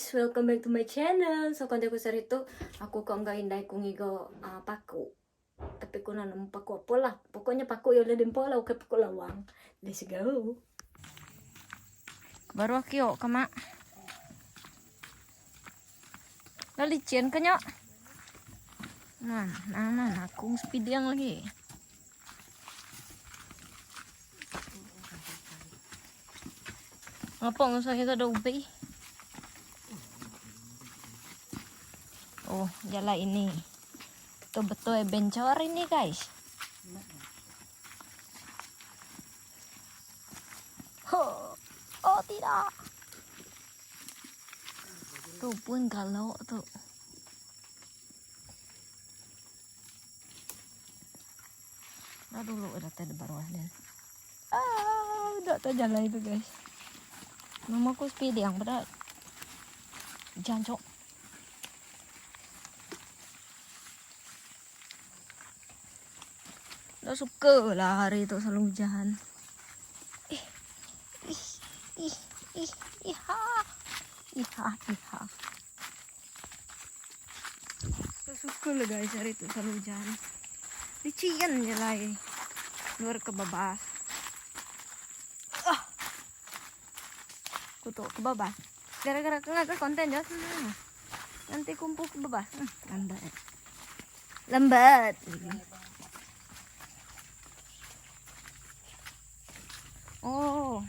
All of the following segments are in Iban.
guys, welcome back to my channel. So konten aku sehari tu, aku ka enggau indai ku ngiga uh, paku. Tapi ku enda nemu paku apa lah. Pokoknya paku ya ulih dempa lah, ukai paku lawang. Let's go. Baru aku yok ke mak. Dah licin ke nyok? Nah, nah, nah, aku speeding lagi. Ngapa ngusah kita ada ubi? Oh, jalan ini. Betul-betul adventure ini, guys. Oh, oh tidak. Tu pun galau tu. Dah dulu udah tadi baru ada. Ah, udah tak jalan itu guys. Mama aku speed yang berat. Jancok. Dah suka lah hari itu selalu hujan. Ih, ih, ih, ih, iha, iha, iha. Suka lah guys hari tu selalu hujan. Lician je lah eh. Luar ke babas. Ah. Kutuk ke babas. Gara-gara ke ngaga konten je. Nanti kumpul ke babas. Lambat. Lambat. Oh.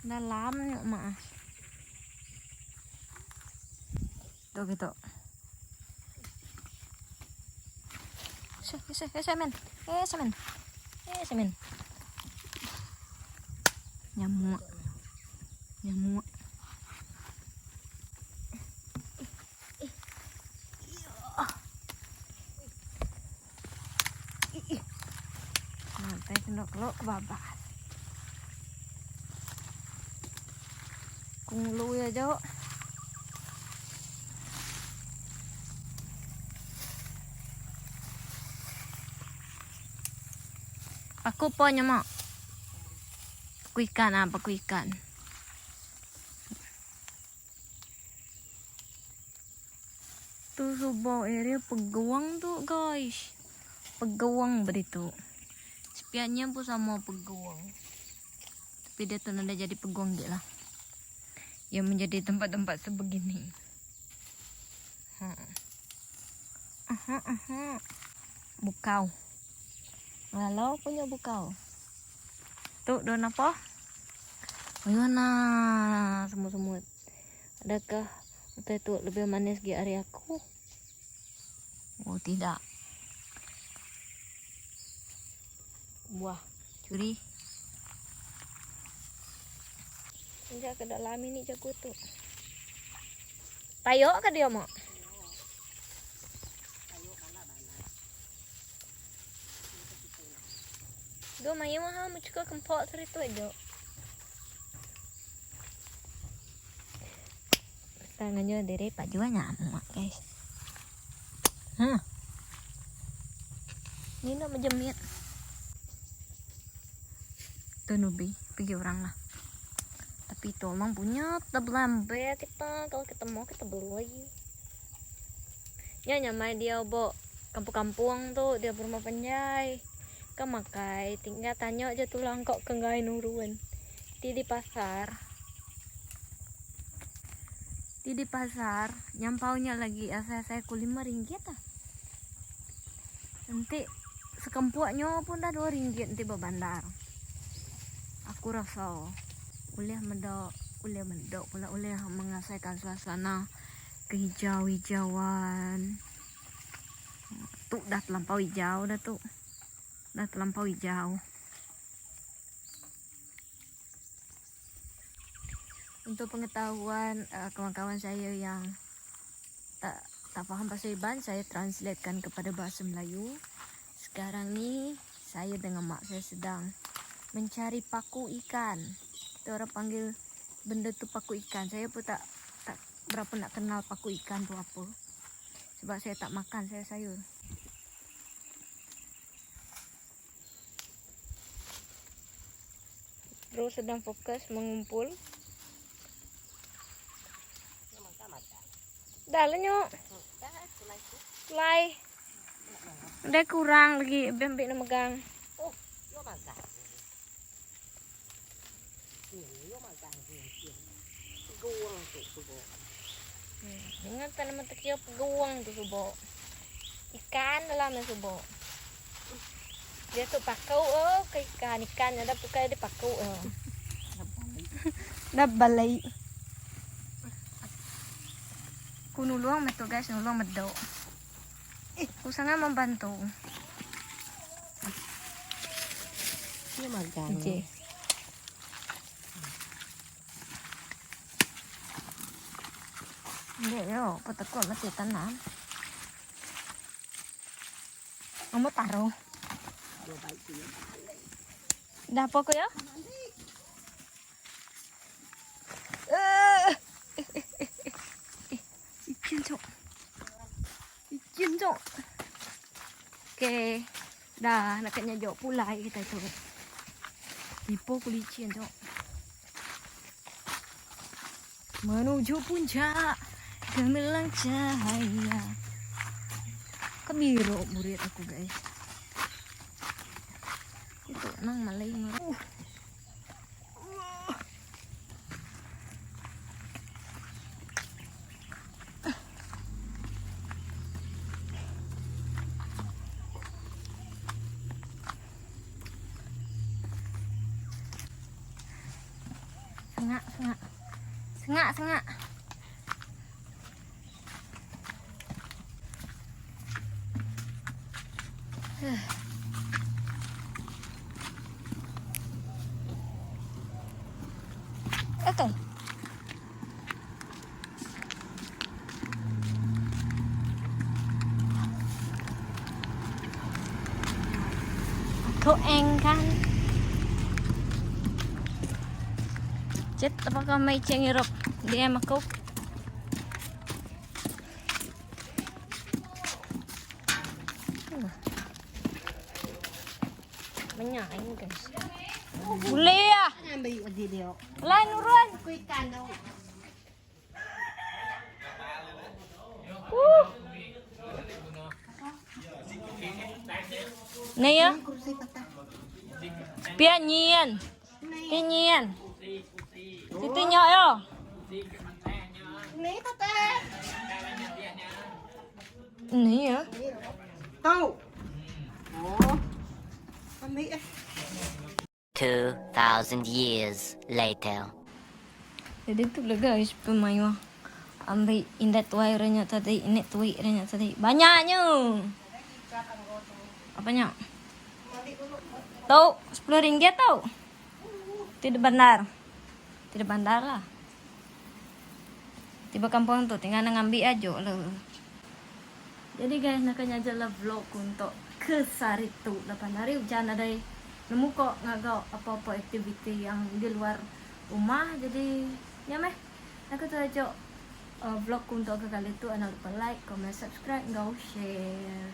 Dalam ni mak. Tu gitu. Se, se, se, men. Eh, semen. Eh, semen. Nyamuk. Nyamuk. Nanti kena kelok ke babas. Kung lu ya jauh. Paku po nya mak. Paku ikan ah, paku ikan. Tu sebuah area peguang tu guys. Peguang beritu. Sepiannya pun sama peguang. Tapi dia tu nada jadi peguang gik lah. Yang menjadi tempat-tempat sebegini. Ha. Aha, aha. Bukau. Lalau punya bukau. Tu daun apa? Mana semut-semut. Adakah utai tu lebih manis gi ari aku? Oh tidak. Buah curi. Enggak ke dalam ini jago tu. Tayo ke dia mak? Dua mayu mah mu cukup kempok seritu aja. Tangannya diri pak jua nyamuk guys. Hah. Ni nak menjemit. Tu nubi pergi orang lah. Tapi itu emang punya terbelambe kita kalau kita mau kita beli. Nya nyamai dia bo kampung-kampung tu dia berumah panjai. Ka makai tinggal tanya aja tulang kok kenggai nurun. Ti di pasar. Ti di pasar nyampau nya lagi asai-asai ku 5 ringgit ah. Enti sekempuk nyo pun dah 2 ringgit enti ba bandar. Aku rasa ulih meda ulih meda pula ulih mengasaikan suasana kehijau-hijauan. Tu dah telampau hijau dah tu. Dah telampau hijau. Untuk pengetahuan kawan-kawan saya yang tak tak faham bahasa Iban, saya translatekan kepada bahasa Melayu. Sekarang ni saya dengan mak saya sedang mencari paku ikan. Kita orang panggil benda tu paku ikan. Saya pun tak tak berapa nak kenal paku ikan tu apa. Sebab saya tak makan, saya sayur. Bro sedang fokus mengumpul. Dah lah nyu. Pulai. Udah kurang lagi ambil ambil nak megang. Oh, yo magang. Ni yo magang. Guang tu subo. Ingat tak nama tekio peguang tu subo. Ikan dalam subo. Dia tu paku oh ke ikan ikan ada pukai dia paku oh. Dah balai. Ku nulung metu guys, nulung medok. Ku sangat membantu. Yo magang. Je. Hindi yo, patakot mati tanam. Kamu taruh. Yo baik tu. Dah apa ko ya? Licin cok. Licin cok. Okey. Dah nak kena jok pulai kita tu. Ipo ku licin cok. Menuju puncak gemilang cahaya. Kebiru murid aku guys. Itu nang malay uh. Sengak, sengak. Sengak, sengak. Okay. Aku engkan. Cit, apakah may cengirop? DM aku. Banyak ini guys. Boleh ya? Ambil dia. Lain nurun. Aku ikan tu. Ni ya? Kursi patah. Pian nyian. Pian nyian. Siti nyok yo. Ni patah. Ni ya. Tau. Oh. Ambil eh. 2,000 years later. Jadi tu lah guys pemayu. Ambil indat tuai orangnya tadi, ini tuai orangnya tadi. Banyaknya. Apanya? Tau, 10 ringgit tau. Tidak bandar. Tidak bandar lah. Tiba kampung tu tinggal nak ngambil aja lah. Jadi guys, nak kena aja lah vlog untuk ke Saritu. Lepas hari hujan ada nemu kok ngagak apa-apa aktiviti yang di luar rumah. Jadi ya meh. Aku tu aja vlog untuk ke kali tu. Jangan lupa like, comment, subscribe, go share.